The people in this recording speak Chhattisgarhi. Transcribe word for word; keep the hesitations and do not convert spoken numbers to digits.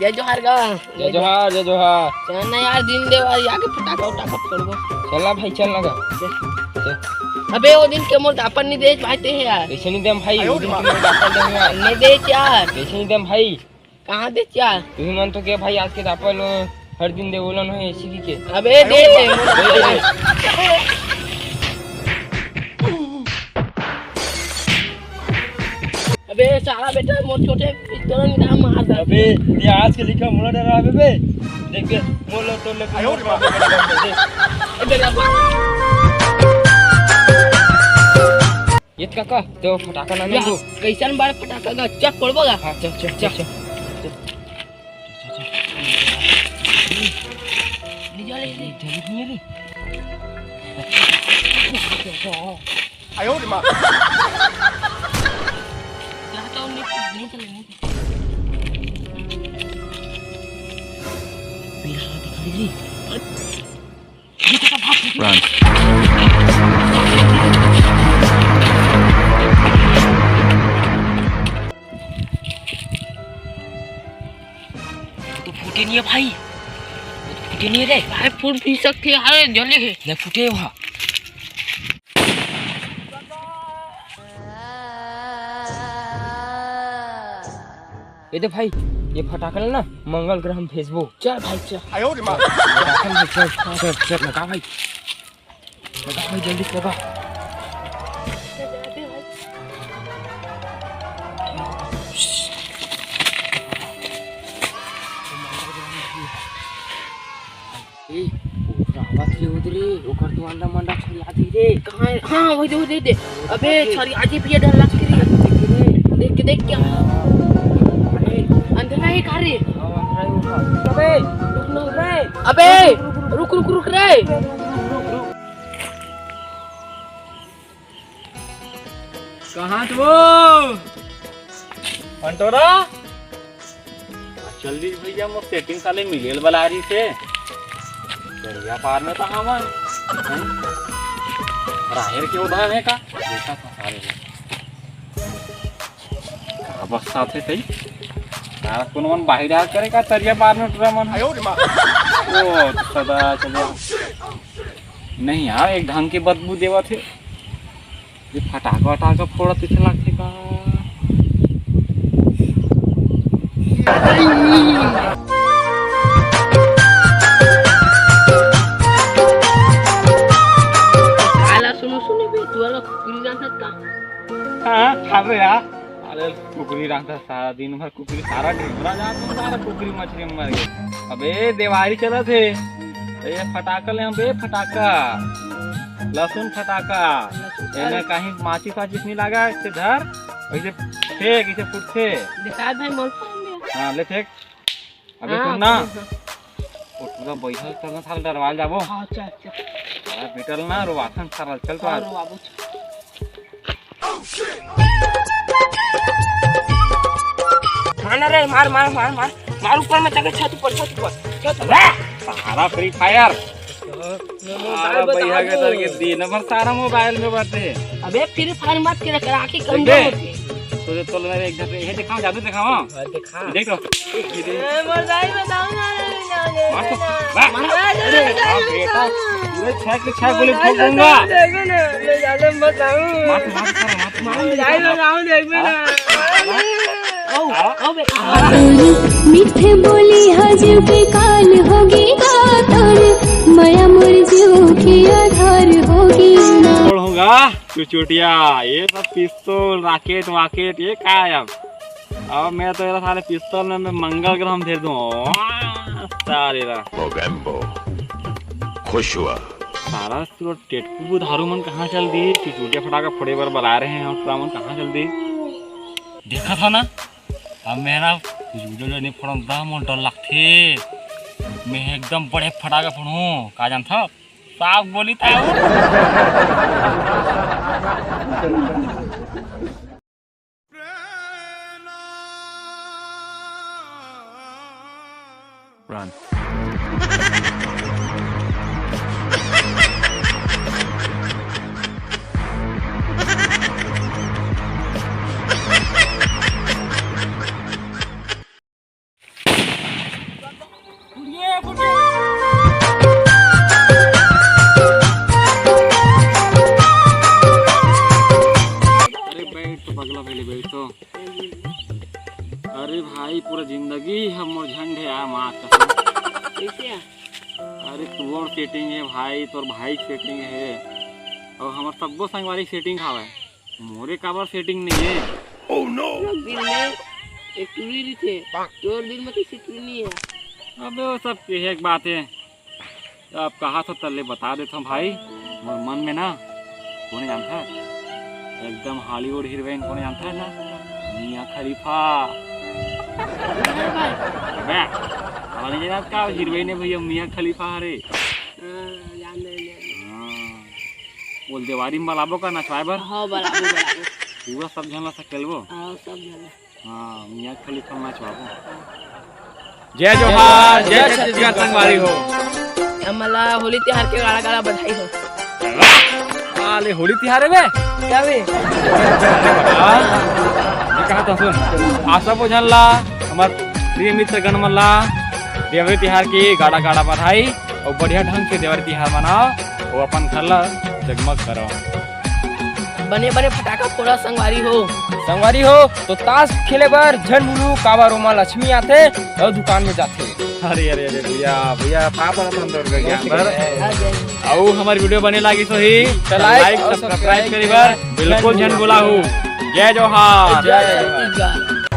जय जोहार गा। जय जोहार, जय जोहार। चल ना यार, दिन देवारी आगे फटाका उटाका फोड़बो। चल ना भाई, चल ना गा। चल। चल। अबे वो दिन के मोर दापन नहीं देच भाई ते हे यार। कैसे नहीं देम भाई? वो दिन के मोर दापन दे यार। नहीं देच यार। कैसे नहीं देम भाई? कहाँ देच यार? तुही मन तो के भाई आज के दापन हर दिन दे बोलन हो ऐसी की के। अबे दे दे। दे दे। अबे साला बेटा मोर छोटे पिस्तौल में मार दे। अबे ये आज के लिखा मोला डरावे बे। देख बे मोला तो ले आयो रे माँ। ये काका तो फटाका ना ले। कैसन बड़ फटाका गा, चल फोड़बो गा। हाँ चल चल चल चल। ले जा, ले, ले। जल्दी नहीं है रे। आयो रे माँ। जा तो नहीं, नहीं चले, नहीं चले। मेरा हाथ दिखा दे रे। ये तो सब हाथ दिखा। Run। वो तो फूटे नहीं है भाई, वो तो फूटे नहीं है रे। अरे फूट भी सकते हैं, अरे जले है। नहीं फूटे वहाँ। ये दे भाई, ये फटाका ना मंगल ग्रह में भेजबो। चल भाई चल। आयो रे माँ। फटाका में चल, चल, चल, लगा भाई। लगा भाई, जल्दी से लगा। ए, ओकरा आवाज के होत रे, ओकर तो अंडा मंडा छरिया दे रे। कहाँ है? हाँ, वही दे, वही दे। अबे, छरिया जे पिया डर लग के रे। देख के देख क्या? अंधेरा है का रे? हाँ, अंधेरा ही होगा। अबे, रुक ना रे। अबे, रुक, रुक, रुक रे। कहाँ तो? अंटोरा? चल दी भैया, मोर सेटिंग साले मिलेल बला रही से। दरिया पार में तो हवन। हैं? राहेर के उधार है का? देखा था सारे लोग। का बस्ता थे तई? सारा कोनो मन बाहर आ करे का तरिया पार में टुरा मन? आयो रे माँ। ओ, तो सदा चले। नहीं यार, एक ढंग के बदबू देवत हे। ये फटाका वटाका फोड़त इसे लागथे का? आला सुनो, सुनो बे, तू वाला कुकुरी जानत का? हाँ, खा रहे यार। अरे कुकुरी रांधता सारा दिन भर कुकुरी, सारा ढेमरा जात हूँ, सारा कुकुरी मछरी में मर गए। अबे देवारी चलत हे, ए फटाका ले बे, फटाका, लसुन फटाका। लसुन, एमे अरे। कहीं माचिस वाचिस नहीं लगा, इसे धर, इसे फेंक, इसे फुटथे। दिखा भाई, मोर फोन में। हाँ, ले फेंक। अबे हाँ, सुन ना, हाँ, हाँ। वो पूरा बैठल चल ना, साला डरवाल जाबो। हाँ, चल, चल। साला बेटल ना, रोवाथन साला, चल तो हाँ, आज। रोवाबो, चल। मार ना रे, मार, मार, मार, मार, मार ऊपर में जाके छत ऊपर, छत ऊपर, छत ऊपर। सारा Free Fire। सारा भैया के तरह के दिन भर सारा मोबाइल में बाटे। अबे Free Fire मत खेला कर, आंखें कमजोर होती है। तो, तो मेरे एक घर पे ये दिखाओ, जादू दिखाओ। हाँ, दिखा। देख लो। ए, मोर दाई बताओ ना, ना, ना, ना, मार तो, ना। मार। मार। अरे, अरे, हाँ, अरे, बेटा, पूरे छह के छह गोली ठोक दूंगा। देखो ना, मैं ज्यादा मत आऊं। मार, मार, मार, मार, मार। दाई बताओ, देखो ना। हाँ? आओ, आओ बेटा। मीठे बोली हजू के काल होगी गातन, मया मोर जीव के आधार होगी ना। छोड़ होगा, तू चोटिया, ये सब पिस्तौल, rocket, वाकेट, ये का है अब? अब मैं तो एला साले पिस्तौल में मैं मंगल ग्रह में भेज दूं। सारे ला। मोगैम्बो खुश हुआ। सारा सुरत टेटकू बुधारू मन कहाँ चल दी? चुचुटिया फटाका फोड़े बर बला रहे हैं और पूरा मन कहाँ चल दी? देखा था ना, अब मैं ना चुचुटिया जो नहीं फोड़न था, मोर डर लगथे। मैं एकदम बड़े फटाका फोड़ूं, का जानथा? साफ बोली था वो। Run। अरे भाई, पूरा जिंदगी ह मोर झंड हे यार, माँ कसम। कैसे है? अरे तोर सेटिंग हे भाई, तोर भाई सेटिंग हे, अउ हमर सब्बो संगवारी सेटिंग हावय, मोरे काबर सेटिंग नहीं हे? लोग दिल में एक टूरी रहिथे, तोर दिल में कैसे टूरी नहीं है? अबे वो सब कहे के बात हे, अब कहा तो तल्ले बता देथव भाई, मोर मन में ना, कोने जानता है, एकदम हॉलीवुड हीरोइन कोने जानता है ना, मियाँ खलीफा। अरे भाई। बे, हमारे नहीं जानत का हीरोइन है भैया, मियाँ खलीफा हरे। हाँ, जान दे, जान दे। हाँ, बोल देवारी में बलाबो का नचवाए बर? हाँ, बलाबो, बलाबो। पूरा सब झन ला सकेलबो? हाँ, सब झन ला। हाँ, मियाँ खलीफा में नचवाबो। जय जोहार, जय छत्तीसगढ़ संगवारी हो। हमला होली तिहार के गाड़ा गाड़ा बधाई हो। साले होली तिहार हे बे? क्या बे? हाँ, मैं कहा था सुन, आशा बोझल ला, हमार प्रिय मित्र गण मन ला देवरी तिहार की गाड़ा गाड़ा बधाई अउ बढ़िया ढंग से देवरी तिहार मनाओ अउ अपन घर ला जगमग करो। बने बने फटाका फोड़ा संगवारी हो। संगवारी हो तो ताश खेले बर झन भूलू, काबर ओमा लक्ष्मी आथे अउ दुकान में जाथे। अरे अरे अरे भैया भैया पाप रतन दौड़ गए ज्ञान बर। अउ हमर वीडियो बने लागिस होही तो like अउ subscribe करी बर बिल्कुल झन भूला हो। जय जोहार। जय छत्तीसगढ़।